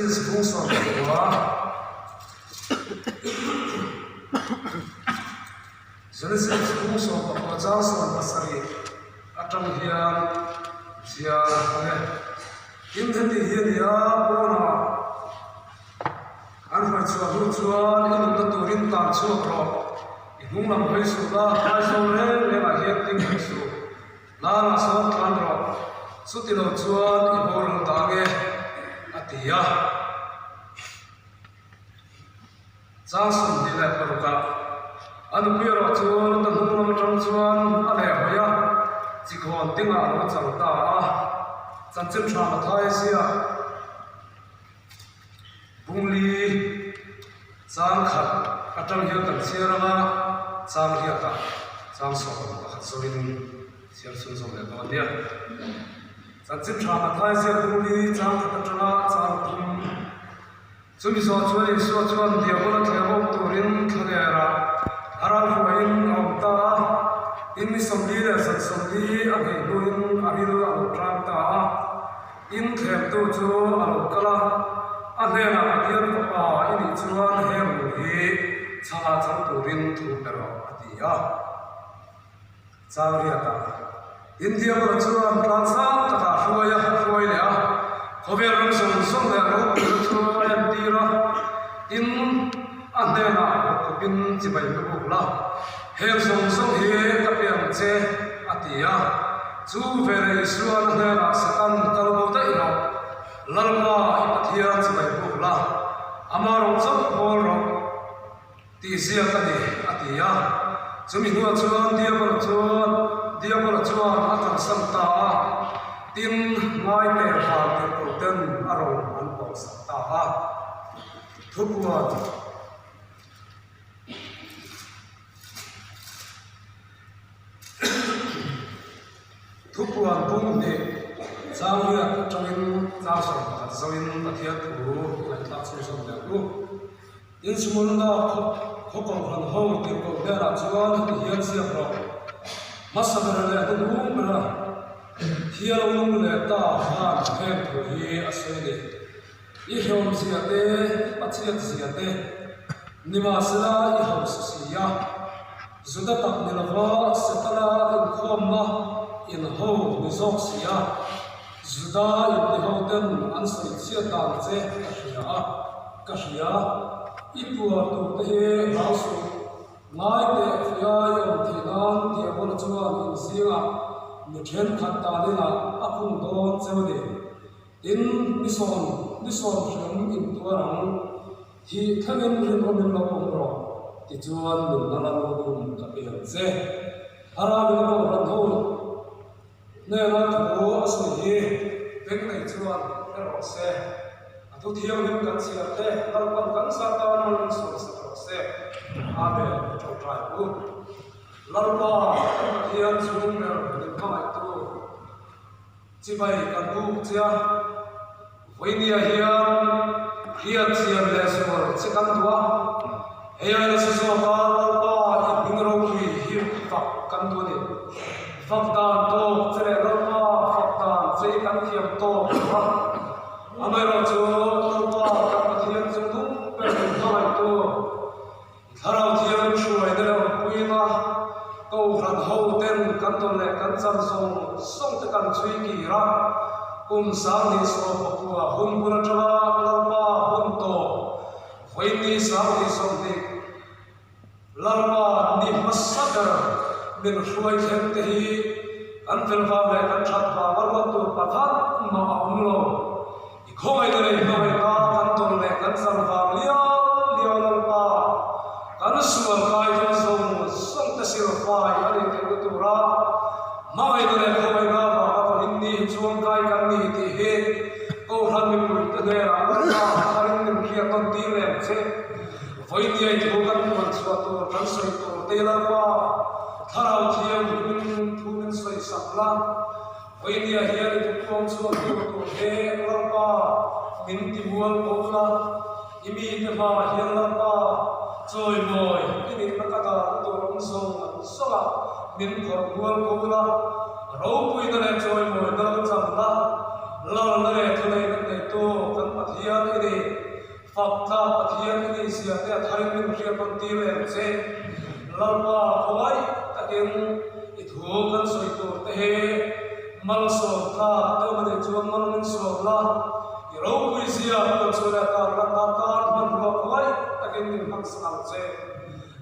Genesis bung 19. Genesis bung 19 chang 17 atang hian ziah a ni. Tin, heti hi a ni a, pawnah an hruai chhuah hnu chuan i nunna turin tan chhuak rawh, i hnung lam hawi suh la, hmaizawl reng rengah hian ding reng suh. Hnangah sawn tlan rawh, chuti lo chuan i boral ta ange, a ti a. Chang 26 ah a nupui erawh chu Lota hnung lam atang chuan a leh hawi a, chikhawn dingah a lo chang ta a. Chanchin tha Mathai ziak Bungli chang khat atang hian kan chhiar ang a, chang riatah chang 11 zawin chhiar chhunzawm leh dawn nia. Chanchin tha Mathai ziak Bungli chang khat atanga chang thum. Chumi zawh chuan Isua chuan Diabola thleng awm turin thlalerah a ral ruaiin a awm ta a. Tin, ni 41 a nghei hnuin a ril a lo tlang ta a. Tin, thlemtu chu a lo kal a, a hnenah Pathian Fapa i nih chuan heng lung hi chhangah chang turin thu pe rawh, a ti a. Changriatah India ber chuan tlang sang takah hruai a hruai leh a, khawvel ram zawng zawng leh ropuina chu a entir a, tin a hnenah bawkkawpin chibai pe bawk la, heng zawng zawng hi ka pe ang che a ti a, chu veleh Isuan a hnenah Satan kal bo daih rawh, Lalpa i Pathian chibai bawk la, ama rawng chauh bawl rawh. Tih ziak a ni, a ti a. Chumi hnuah chuan Diabola chuan Diabola chuan a kalsan ta a, tin ngai per van tirhkoh ten a rawn an pawhsak ta a. Thupuan. Thupuan bung hnih Changriat atangin tlang 11 zoin Pathian thu ngaihthlak chhunzawm leh u. Inchhunna khaw kohhran ho tirhkoh hnenah chuan heti hian ziak rawh, Hmasa ber leh hnuhnung bera thial nung leh ta khan heng thu hi a sawi a ni. I hlawm zia te, i pachhiat zia te, nimahsela i hausa si a, Juda tak ni lova Setana inkhawmna inho ni zawk si a, Juda intihoten an sawi chhiat dan che ka hria a, ka hria. I tuar tur te hi hlau suh. Ngai teh hriai awm theih nan Diabola chuan inzingah mi thenkhat taninah a khung dawn cheu a ni. Tin, ni sawm, ni sawm hriam intuar ang. Thih thlengin rinawmin lo awm rawh, tichuan nunna la lukhum ka pe ang che. Hara min kohhran ho. Hnena thu a sawi hi beng nei chuan hre rawh se. A thu thianghlim kan chhiar te Lalpan kan sa tan a rawn sawi sak rawh se. Amen i tawngtai u. Lalpa kan Pathian chhung ber min hmangaihtu chibai kan buk che a. Vawinia hian hriat chian leh zual che kan duh a. Hei ai nasa zawka Lalpa i hming ropui hi fak kan duh a ni. Fak dan tawk che leh Lalpa fak dan che i kan thiam tawk lo va. Amaherawhchu Lalpa kan Pathian chung dum ber min hmangaihtu I thlarau thiam hruai na leh awmpuina Kohhran ho ten kan tawn leh kan chan zawng zawng te kan chhui kir a, kum 2019 hun bul atanga Lalpa hun tawp vawiin 2020 Lalpa ni hmasa ber min hruai thleng te hi kan fel vang leh kan that vang a ruat tur pakhat mah a awm lo. I khawngaihna leh i hmangaihna kan tawn leh kan chan vang liau liau Lalpa, kan sual kai thil zawng zawng te silfai a nih theihna tura hmangaihna leh khawngaihna vanga vawiin ni hi chuang kai kan ni tih hi Kohhran mipuite hnenah Lalpa tharin min hriat nawn tir leh ang che. Vawiin ni a i thu kan puan chhuah tur kan sawi tur te Lalpa, Thlarau Thianghlimin thu min sawi sak la. Vawinia hian i duhkhawm chhuak tur tur he Lalpa min ti mual ko la, i mite hmaah hian Lalpa chawimawi i nihna ka dahna tur awm zawng zawng ah min phawrh mual ko la, ropuina leh chawimawina lo chang la. Lalna leh thuneihna neitu kan Pathian i ni. Fak tlak Pathian i nih zia te a tharin min hriat rawn tir leh ang che. Lalpa khawngaih takin i thu kan sawi tur te hi malsawm tlak deuh a nih chuan mal min sawm la, i ropui zia kan sawi leh tar lan dan tan hmanrua khawngaih takin min hmang sak ang che.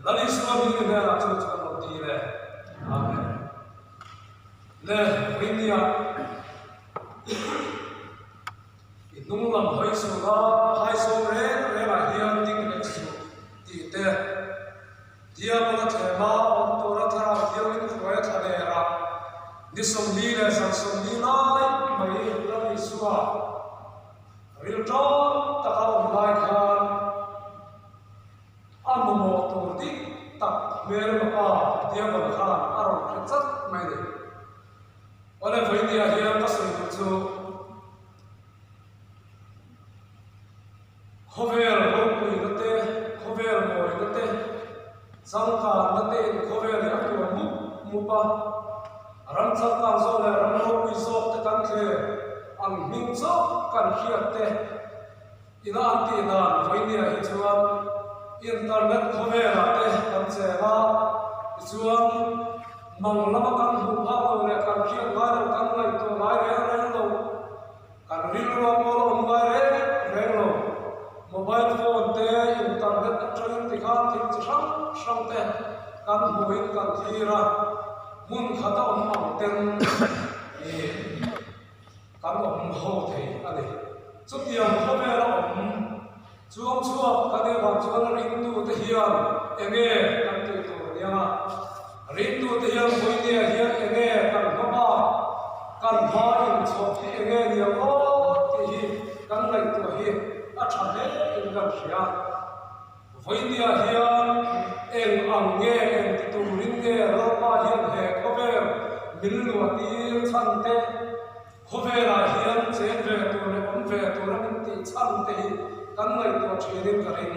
Lal Isua hming i hnenah chu chu kan lo ti le. Amen. Le, Rinnia. I hnung lam hawi suh la, hai sawm reng rengah hian ding leh suh tih te, Diabol a thlem a, awm tura thlarau thiangin hruai a thla der a, ni 40 leh zan 40 lai mai Lal Isua rilṭawm taka awm lai khan a mamawh tur dik tak hmelma pa Diabol khan a rawn hre chat mai a ni. Awle vawinia hian ka sawi duh chu khawvel ropuina te, khawvel mawina te, changkanna te in khawvel hi a tuam mup mup a, ram changkang zawk leh ram ropui zawk te kan thler ang hming chauh kan hriat te ina an tih dan vawinia hi chuan internet khawvelah te kan cheng a, tichuan Mang lama kan hmuh phak lo leh kan hriat ngai lo, kan ngaihtuah ngai reng reng lo, kan rilru a pawl a awm ngai reng reng lo. Mobile phone te, internet atangin tikhan thil chi hrang hrang te kan hmuhin kan thlir a, hmun khata awm ang ten ih kan awm ho thei a ni. Chutiang khawvela awm Chuang chhuak kan nih avang chuan ringtute hian enge kan tih tur a nia? Ringtute hian Vawinia hian enge kan hmaba, kan hma inchhawp hi enge nia aw tih hi kan ngaihtuah hi a tha hle in kan hria. Vawinia hian eng ang nge eng ti turin nge Lalpa hian he khawvel min luah tir chhan te, Khawvelah hian cheng ve tur leh awm ve tura min tih chhan te hi kan ngaihtuah thinin ka ring.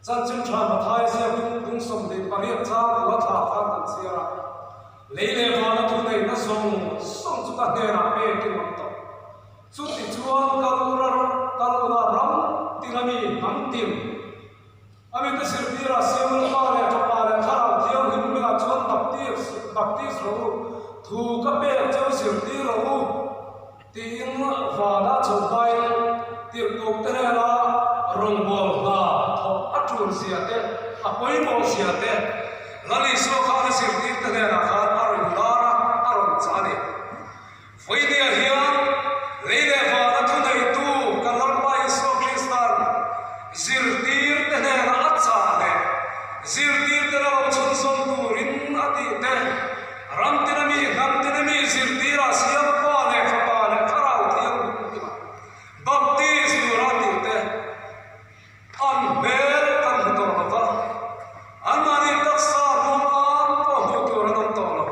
Chanchin tha Mathai ziakin tung 28 chang kua thla khan kan chhiar a, Lei leh vana thu neihna zawng zawng chu ka hnenah pekin awm tawh. Chuti chuan kal ura kal ula ram tin a mi hnam tin. A mite zirtirah Siamul Pa leh Fapa leh Thlarau Thianghlim hmingah chuan baptis baptis rawh u, thu ka pek cheu zirtir rawh u, tiin vanah chho hmain tirhkohte hnena rawngbâwl hna thawk a ṭul zia te, a pawimawh zia te Lal Isua khan a zirtirte hnenah khan a rawn lar a, a rawn chah a ni. Vawinia hian lei leh vana thuneitu kan Lalpa Isua Krista'n zirtirte hnena a chah leh zirtirte la lo chhunzawm turin a tih te, ram tina mi, hnam tina mi zirtirah siam Pa leh Fapa leh Thlarau Thianghlim hmingah baptis tura a tih te, An hmel kan hmu tawh lo va, anmahni taksa ruang am pawh hmuh tur an awm tawh lo.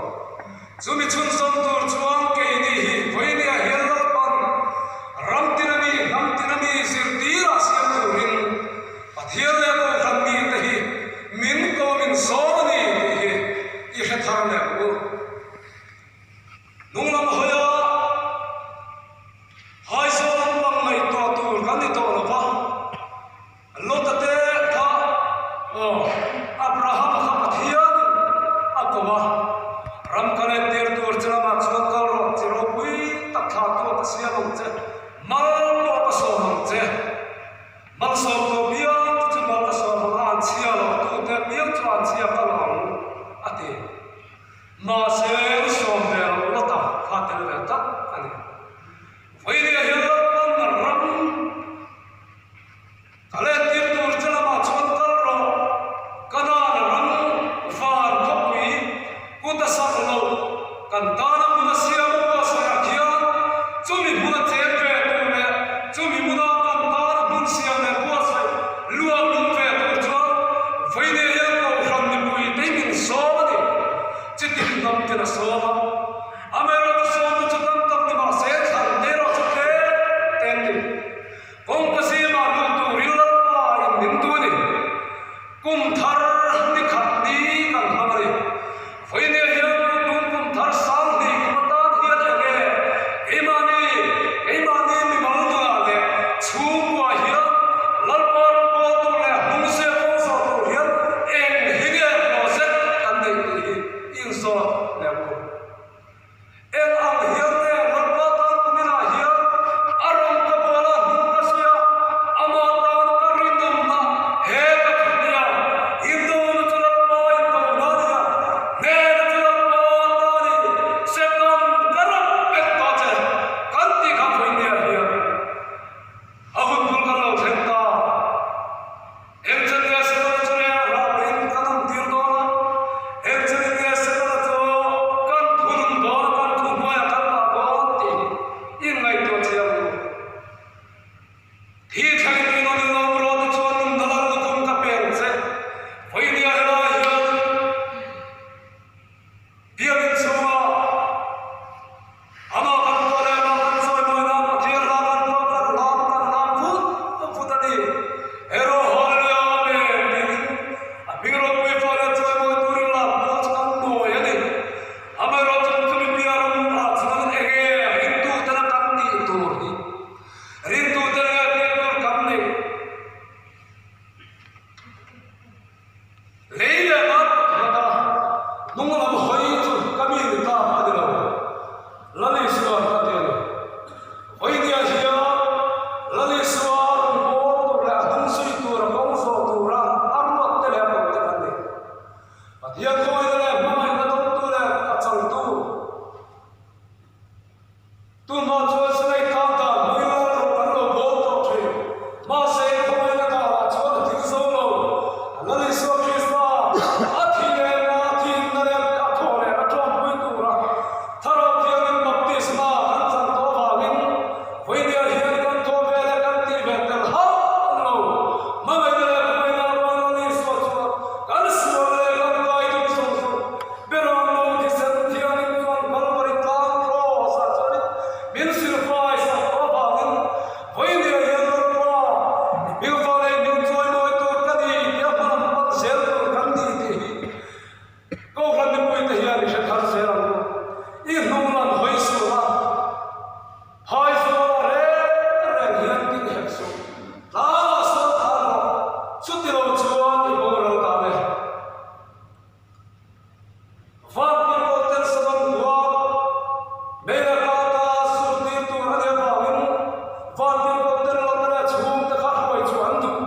Mahse, khawveina darah chuan a tling zo lo. Lal Isua Krista a thi leh a thinna leh a thaw leh a ṭawmpui tura Thlarau Thianghlim baptisma kan chan tawh avangin vawinia hian kan thaw ve leh kan tih ve tel hauh lo. Hmangaihna leh khawveina rual Lal Isua chuan kan sual leh kan kai dun zawng zawng Beram lo thisen Thianghlim chuan Kalvari tlang Kraws-ah chuanin min silfai sak tawh avangin Vawinia hian Lalpa, i hming fa leh hming chawi mawi tur ka ni tia hmalam pan zel tur kan ni tih hi Kohhran mipuite hian i hre thar zel ang u. I hnung lam hawi suh la, phai zuala reng reng hian ding hek suh. Tlangah sawn tlan rawh, chuti lo chuan i boral dan e. Vantirhkoh tel Sodom khua Meila kata surtir tur a nih avangin Vantirhkoh tel Lota leh a chhungte kha hruai chu an duh.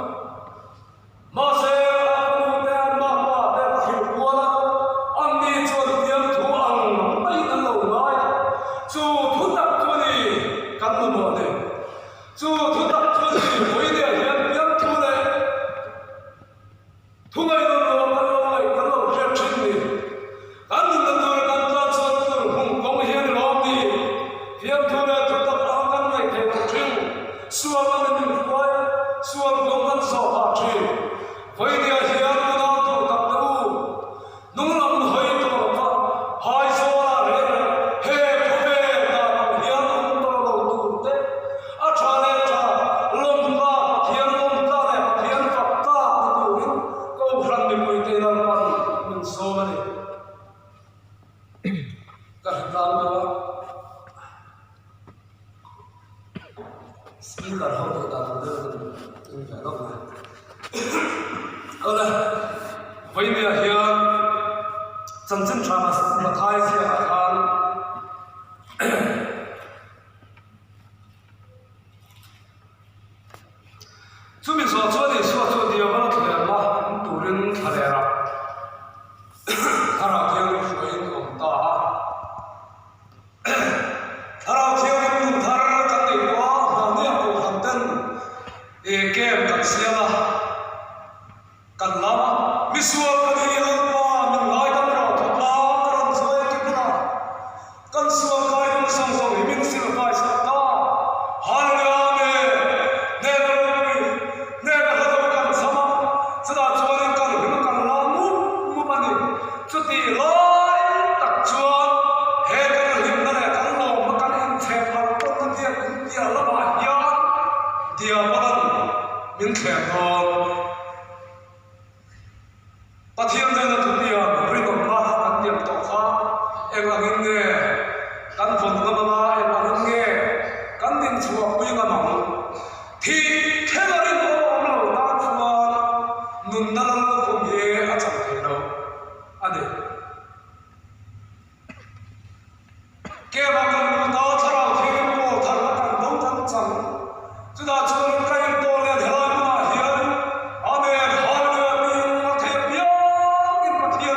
Mahse, a fanu te an makpa te va hrilh kual a, anni chuan fiamthu ang maiin an lo ngai a, chu thu tak chu a ni kan mamawh ni. Chu thu tak chu a ni vawinia hian fiamthu leh Thungaih nun ruang kan lo ngaih kan lo hriat thin ni. Kan nunna tura kan tlan chuan tur hung kawng hian i lawm ni. Fiamthu leh thutak ang kan ngaih theih loh thin. Sual an in inhruai, sual kawng kan zawh phah thin. Vawinia hian unau duh tak te u. Nung lam hawi tawh lo va, phai zawlah reng reng he khawvel dan ang hian awm tawh lo tur te, a tha leh tha, lawmtla Pathian lawmtla leh Pathian faktla ni turin Kohhran mipuite Lalpan min sawm a ni. Ka hre tlang deuh a. Speaker ho duh dan ang deuh in in ve lawk mai. Awle, vawinia hian chanchin tha Mathai ziakah khan Chumi zawh chuan Isua chu Diabala thlerna awm turin thlalerah Thlarau Thianghlim hruaiin a awm ta a. Thlarau Thianghlim nun thar kan neih pawh a mahnia kohhran ten e camp kan siam a, kan lam a, misual ka ni Lalpa min ngaidam rawh thawtlang ka rawn chuai ti hmun a, kan sual kai dun zawng zawng hi min silfai sak ta. Hallelujah Amen! Hnena ropui, hnena hla do kan cham a, chutah chuanin kan hlim a kan lam mup mup a ni. Chutih lai tak chuan he kan hlimna leh kan lawmna kan inchhep harh tawnna biak in piah lamah hian Diabolan min thlem dawn. Pathian hnena thutiam rinawmna kan tiam tawh kha eng angin nge kan vawn ngam anga eng angin nge kan dinchhuahpui ngam ang? Thih thleng a rinawm awm lo tan chuan nunna lal lukhum hi a chang thei lo a ni. Kema kan lut a, thlarau thiangin pawl tharna kan do kan chang. Chutah chuan ka intawn lian helai hmunah hian Amen, Hallelujah tiin a thei apiangin Pathian.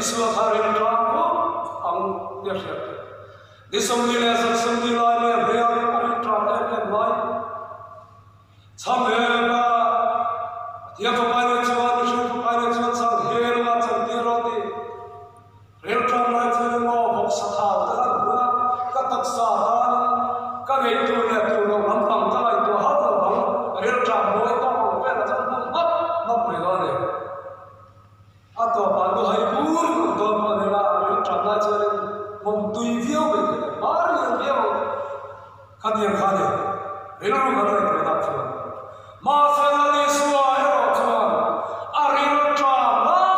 Isua kha rilṭam khawp ang tia hriat theih. Ni 40 leh zan 40 lai leh hmel a rilṭam em em mai. Chham em a, Pathian fapa nih chuan mihring fapa nih chuan chang hel a chantir rawh tih rilṭam lai chuan emaw vawksa thau te kan hmu a, ka taksa tanin ka neih tur leh tur loh lampang ka ngaihtuah hauh lo ang, rilṭam mawi tawk ang velah chuan hmang hmap hmap mai dawn a ni. A tawpah nu hai bur kum dawn pawh ni la, rilṭam lai chuanin mawm tui viau mai thei a, hmar lian viau ang khatiang kha ni, rilru kan ngaihtuahna chuan. Mahse Lal Isua erawh chuan a rilṭam lai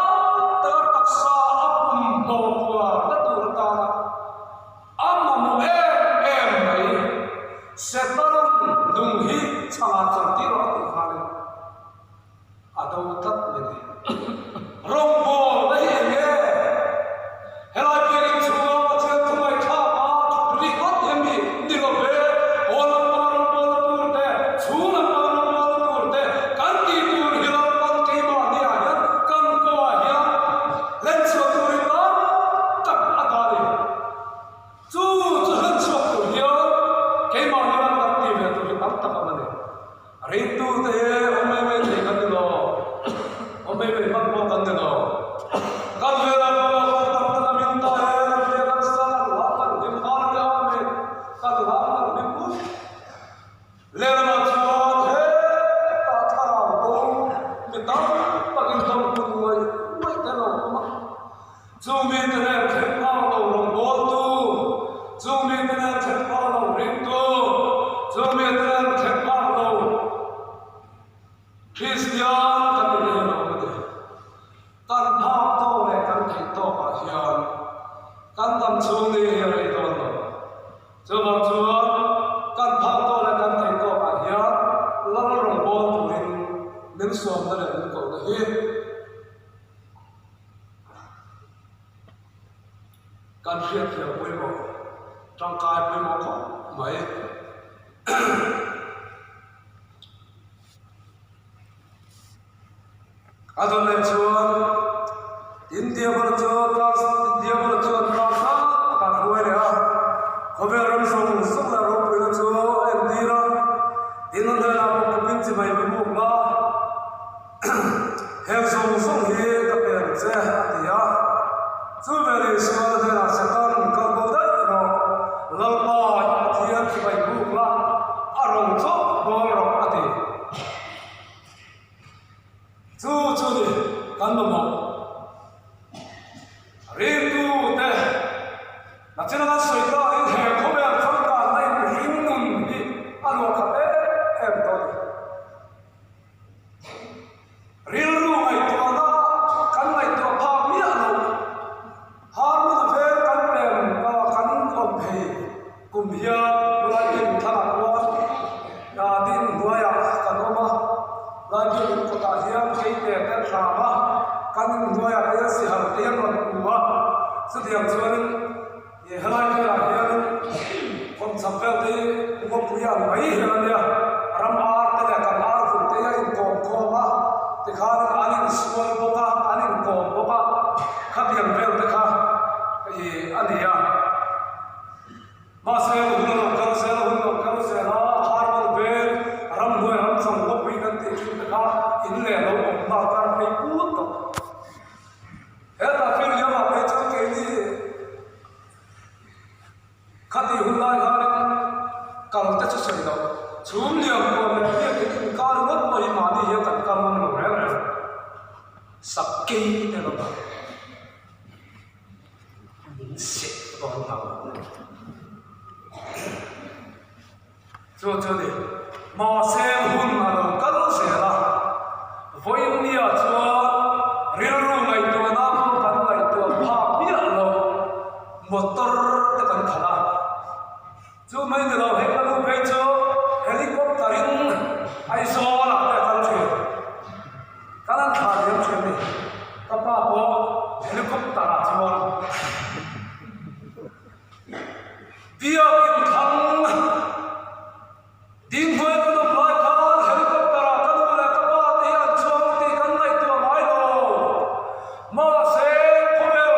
taka taksa a pum hnawh puar na tur atana a mamawh em em mai, Setana'n lung hi chhangah chantir rawh a tih khanin, A do tlat mai ni. Rawngbawlna hi eng nge? Helai biakinn chhunga Pathian thu ngaihthlak a thut rih ngawt em hi ni lo ve. Haw lampanga rawngbawlna tur te, chhung lampanga rawngbawlna tur te kan tih tur hi Lalpan keimahniah hian kan kawngah hian hlenchhuah turin tam tak a dah a ni. Chu chu hlenchhuak tur hian keimahni lam kan tih ve tur hi tam tak a awm a ni. Ringtute hi awm mai mai thei kan ni lo, awm mai mai hman pawh kan ni lo. Kan velah pawh a kawng tak tak a min ta e, kan ve kan sa, kan hlam kan hlim nghal te a mi, kan hlam kan hlim put. Lehlamah chuan hetah thlarau bo mi tam takin dam hun ngaih ngaih te lo awm a. Chung mite nen thleng phak lo rawngbawltu, chung mite nen thleng phak lo ringtu, chung mite nen thleng phak lo Kristian kan ni ngei lo a ni. Kan phak tawk leh kan theih tawkah hian kan dam chhung ni hi a rei dawn lo. Chuvang chuan kan phak tawk leh kan theih tawkah hian Lal rawngbâwl turin min sawmna leh min kohna hi Kan hriatthiam pawimawh, tangkai pawimawh khawp mai. A dawn leh chuan India bawlh chu India bawlh chuan tlang hrang takah a hruai leh a, khawvel ram zawng zawng leh ropuina chu a entir a, tin a hnenah bawkkawpin chibai mi buk la. Heng zawng zawng hi ka pe ang che, a ti a. Chu veleh Isual hnenah Satan kal bo daih rawh, Lalpa i Pathian chibai buk la, a rawn chawp dawn rawh, a ti. Chu chu ni kan mamawh. Ringtute, nachina kan sawi takin he khawvel changkanna in mihring nun hi a luah khat em em tawh a ni. Rilru ngaihtuahna kan ngaihtuah phak miah lo. Harmun a veng kan pem a kan awm phei kum hian Laibiak in thlang ah khuan ding hnuaiah kan awm a. Laibiak in kawtah hian keite kan hram a, kan in hnuaiah te sihal te an rawn pu a. Chutiang chuanin Helai velah hianin kawmchhak vel te hi ngawpui ang mai hian a nia, ram ar te leh kan ar vun te hi a inkawm khawm a, tikhanin an insual bawk a, an inkawm bawk a, khatiang vel te kha ih a ni a. Mahse hun a lo kal zel a, hun lo kal zel a, Harman veng ramhnuai ramchang ngawpui kan tih thin te kha in leh lo awm nghal kar phei put tawh. Hetah fir liamah phei chuan keini khati hun lai khanin kal te chu sawi loh. Chhum liam kawn leh biak in inkar ringawt pawh hi mahni hian kan kal ngam lo reng reng. Sakei te lawmah min seh dawn lo. Chu chu ni, mahse hun a lo kal zel a, vawiinnia chuan rilru ngaihtuahna pawh kan ngaihtuah phak miah lo, motor te kan khalh a, chu mai ni lo hei ka nu phei chu helicopter in Aizawl ah te a kal thin, kan han thlah diam thin a ni, ka pa pawh helicopter ah chuan. Biak inthlang ding hnuai kan awm lai khan helicopter ah ka nu leh ka pa te hi an chuang tih kan ngaihtuah ngai lo. Mahse khawvel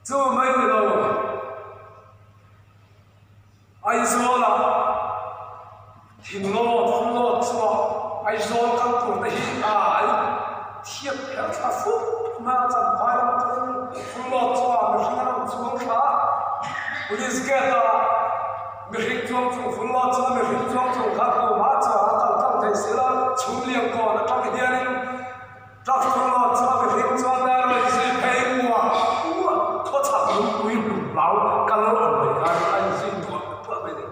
Chu mai ni lo, Aizawlah thinglawt, fullawt chhuah Aizawl kal tur te hi a ai thiat pher thla fuk mai a, Champhai lam atangin fullawt chhuah mihring an rawn chuang thla a, Police gate ah mihring chuang chung fullawt chunga mihring chuang chung khan tumah chuan a kal tlang thei si lo, chhunliang kawn atang hianin Truck fullawt chunga mihring chuan a rawn zui phei uah uah, khawchhak lungpui hlum hlau kal ang mai khan a inzui tuah tuah mai a ni.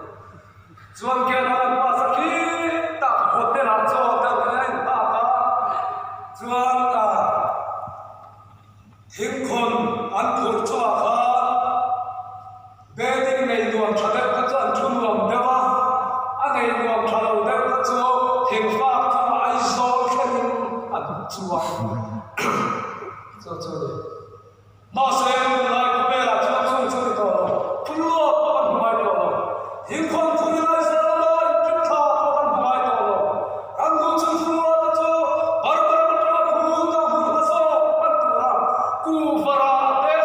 Chuan gate a rawn pass a khi tak hotel ah chaw hotel hi a inhak a, chuan thingkhawn an phurh chungah khan Bedding nei nuam tha deuh kha chu an thu nuam deuh a, a nei nuam tha lo deuh kha chu thingfak chungah Aizawl thlengin an chuang chu chu a ni. Mahse, tunlai khawvelah chuan chung chu ni tawh lo, phulluat pawh kan hmu ngai tawh lo. Thingkhawn phurin Aizawl lama intrip thla pawh kan hmu ngai tawh lo. Kan duh chu phulluat te chu Burma ram atanga khu ta hmun hma zawk pan tura kuhva rah te,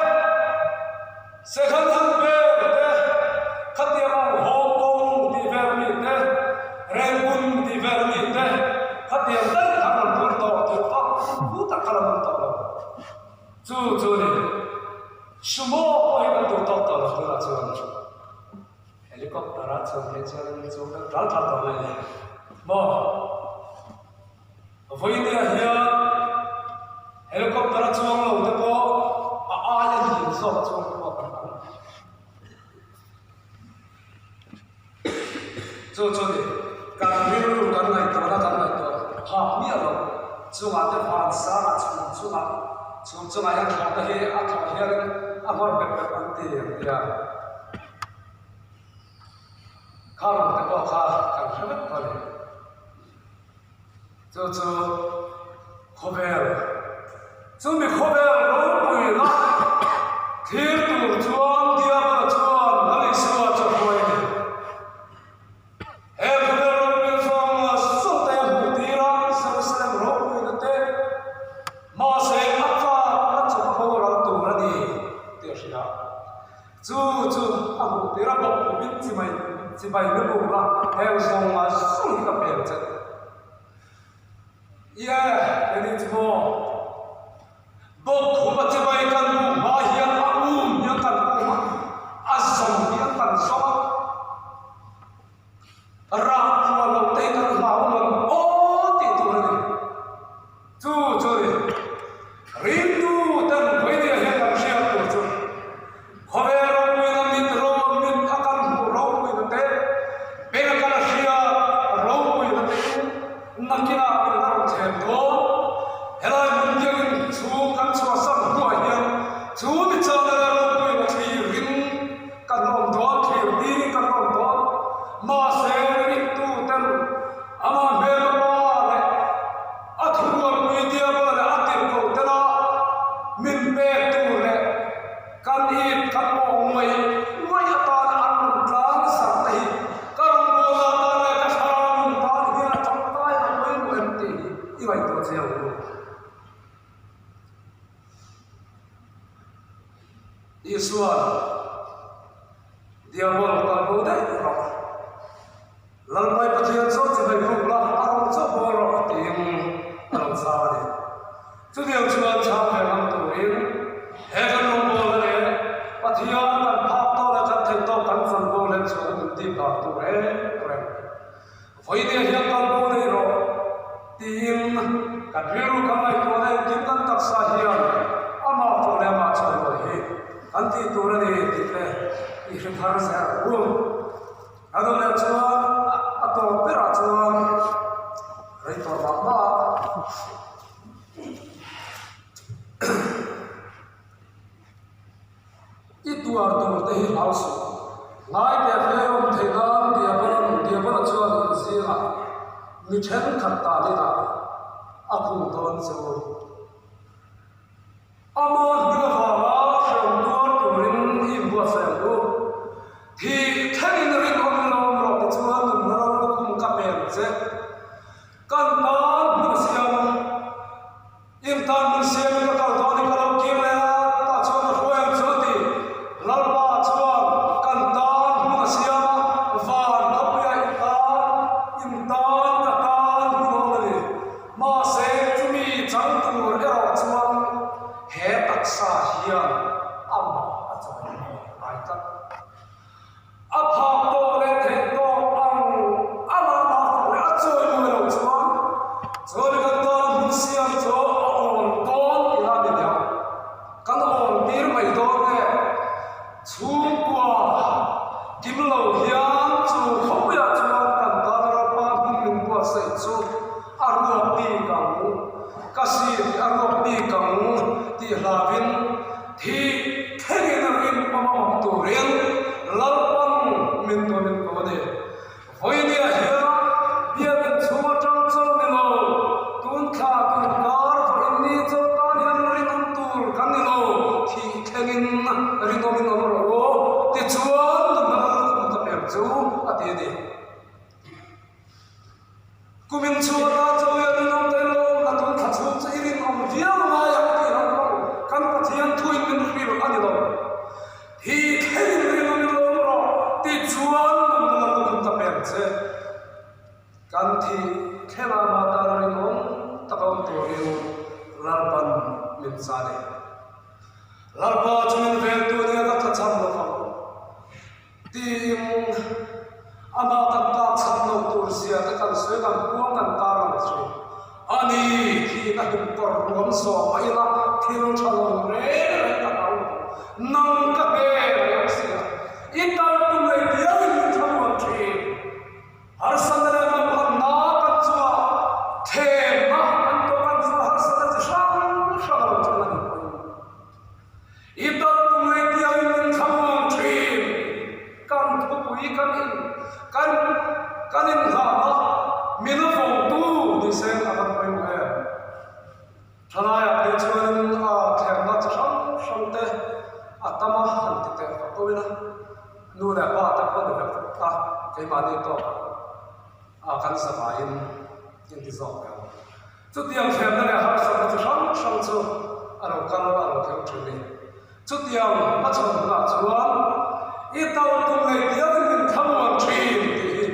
Second hand vel te, khatiang ang Hong Kong tih vel mi te, Rangoon tih vel mi te, khatiang daih khan rawn phur tawh tih vak thu tak kha la hmu tawh lo. Chu chu ni. Sumo pawh hi kan duh tawk tawh lo tunah chuan helicopter a chuan phei chuan chu kan ral thar tawh mai le. Maw? Vawinia hian helicopter a chuang lo te pawh a aia lian zawk a chuang te pawh kan tam. Chu chu ni, kan rilru kan ngaihtuahna kan ngaihtuah phak miah lo chungah te van sangah chhum chungah chhum chungah hian thlawhna hi a thlawh hian a nghawr pep pep an ti an ti a. Khang te pawh kha kan hre vek tawh a ni. Chu chu khawvel, chumi khawvel ropuina thlir tur chuan Diabla chuan Lal Isua chu hruai a ni. He khawvel ropuina zawng zawng te a hmuh tir a, Jerusalem ropuina te, mahse a tlakna chu boral tur a ni tih a hria. Chu chu a hmuh tir a bawk pumin chimai chimai na buk a, heng zawng ah zawng hi ka pek che. Ie, kei chu maw? Bawk khum a chimai kan buk hma hian a um hian kan um a, a zawng hian kan zawng a. Rah phuah loh te hi kan hlau rawn aw tih tur a ni. Chu chu ni, ringtu ten Vawinia hian kan hriat tur chu khawvel ropuina mit ro mit a kan hmuh ropuina te, beng a kan hriat ropuina te in nakinah min la rawn thlem dawn. Helai hmun biakin chhung kan chhuahsan hnuah hian chu mi chana leh ropuina thlir ring Kan awm dawn thlir ding kan awm dawn. Mahse ringtu ten amah hmel a pa leh a thurualpui diabla leh a tirhkoh tena min pek tur leh kan it kan awm ngaih ngaih atana an rawn tlang zar te hi ka rawngbawlna atan leh ka thlarau nun tan hian a tangkai a pawimawh em tih hi i ngaihtuah chiang u. Isua'n Diabol kal bo daih rawh, Lalpai Pathian chu chibai buk la, a rawng chauh bawl rawh tiin a lo chhang a ni. Chutiang chuan chhang ve ngam turin he kan rawngbawlna leh Pathian kan phak tawk leh kan theih tawk kan chanvo leh chuan min tih dan tur reng reng. Vawinia hian kal bo daih rawh tiin kan rilru kan ngaihtuahna engkim kan taksa hian amah pawh leh amah chawimawi hi kan tih tur a ni tih te i hre thar zel ang u. A dawt leh chuan a tawp berah chuan rei tawh mah mah a. I tuar tur te hi hlau suh. Ngai teh hle awm theih nan Diabolan Diabola chuan in zingah mi thenkhat tan inah a khung dawn che u. Ama hming avanga hrehawm tuar turin i inbuatsaih ang u. Thih thlengin rinawm in awm rawh tichuan nunna ro lukhum ka peng che. Kan tan hmun a siam. Intan hmun siamin ka kal dawn i ka lo kir leh a, tah chuan a hruai ang chu a ti. chawimawi a ngai tlat. A phak tawh leh theih tawk ang a Lalpa fak leh a chawimawi loh chuan chuan kan tana hmun siam chu a awn dawn tih a ni niang. Kan awn tir mai dawn nge? Chhungkua kim lo hian chu khawpuiah chuan kan tana Lalpa hmun min buatsaih chu a ruak bik ang, ka si tih a ruak bik ang tih hlauhin Thih thlengin a rin awm a awm turin Lalpan min tuamin ko a ni. Vawinia hian biakinn chhung atang chauh ni lo, tun thla tun kar vawiin ni chauh tan hian rinawm tur kan ni lo, thih thlengin rinawmin awm rawh u, tichuan nunna Lalkhum ka pek chu a ti a ni. Kumin chhuah atan chu i rinawm daih lo, a tun thla chhung chu i rinawm viau ngai ang tih hlauh lo, kan Pathian thuin min hrilh a ni lo. Hi thlengin rinawm i lawm rawh tih chuan nunna lam lukhum ta pek che. Kan thih thleng ah mah tan rinawm tak a awm turin Lalpan min chah leh. Lalpa chu min ventu nia ka thlachham lo vang. Tiin amah kan tlak chhan lo tur zia te kan sawi kan puang kan tar ang chu. A ni, thihna him kawr ruam zawh mah ila thil tha lo reng reng ka hlau lo. Nang ka hmel a lo si a, i tal tum leh dialin min thlamuan thin. Harsatna leh mamawhna kan chungah thlemna kan tawh kan chungah harsatna chi hrang hrang a lo thleng a nih pawhin I tal tum leh tiangin min thlamuang thin. Kan thupui kan in kan kan inhlahna min vawngtu ni se a van pawimawh em? Thalaiah phei chuanin a thlemna chi hrang hrang te a tam a han ti teh fak ko ila, nu leh pa te pawh ni vek ta keimahni tawkah a kan zavaiin inti zawk ve ang. Chutiang thlemna leh harsatna chi hrang hrang chu a lo kal a lo thleng thin a ni. Chutiang hmachhawn hunah chuan i tal tum leh dialin min thlamuan thin tih hi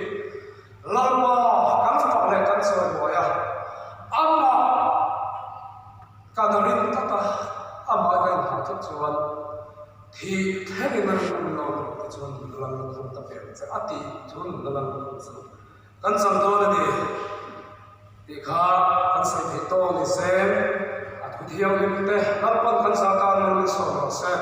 Lalpa kan fak leh kan chawimawi a, amah kan rin tlat a, amah ka inhah tlat chuan thih thlengin a rinawm lo tih chuan nunna lal lukhum ta pek che a tih chu nunna lal lukhum chu Kan chang dawn a ni tih kha kan sawi theih tawng ni se, a thu thianghlim te Lalpan kan zah tan lo min sawm rawh se.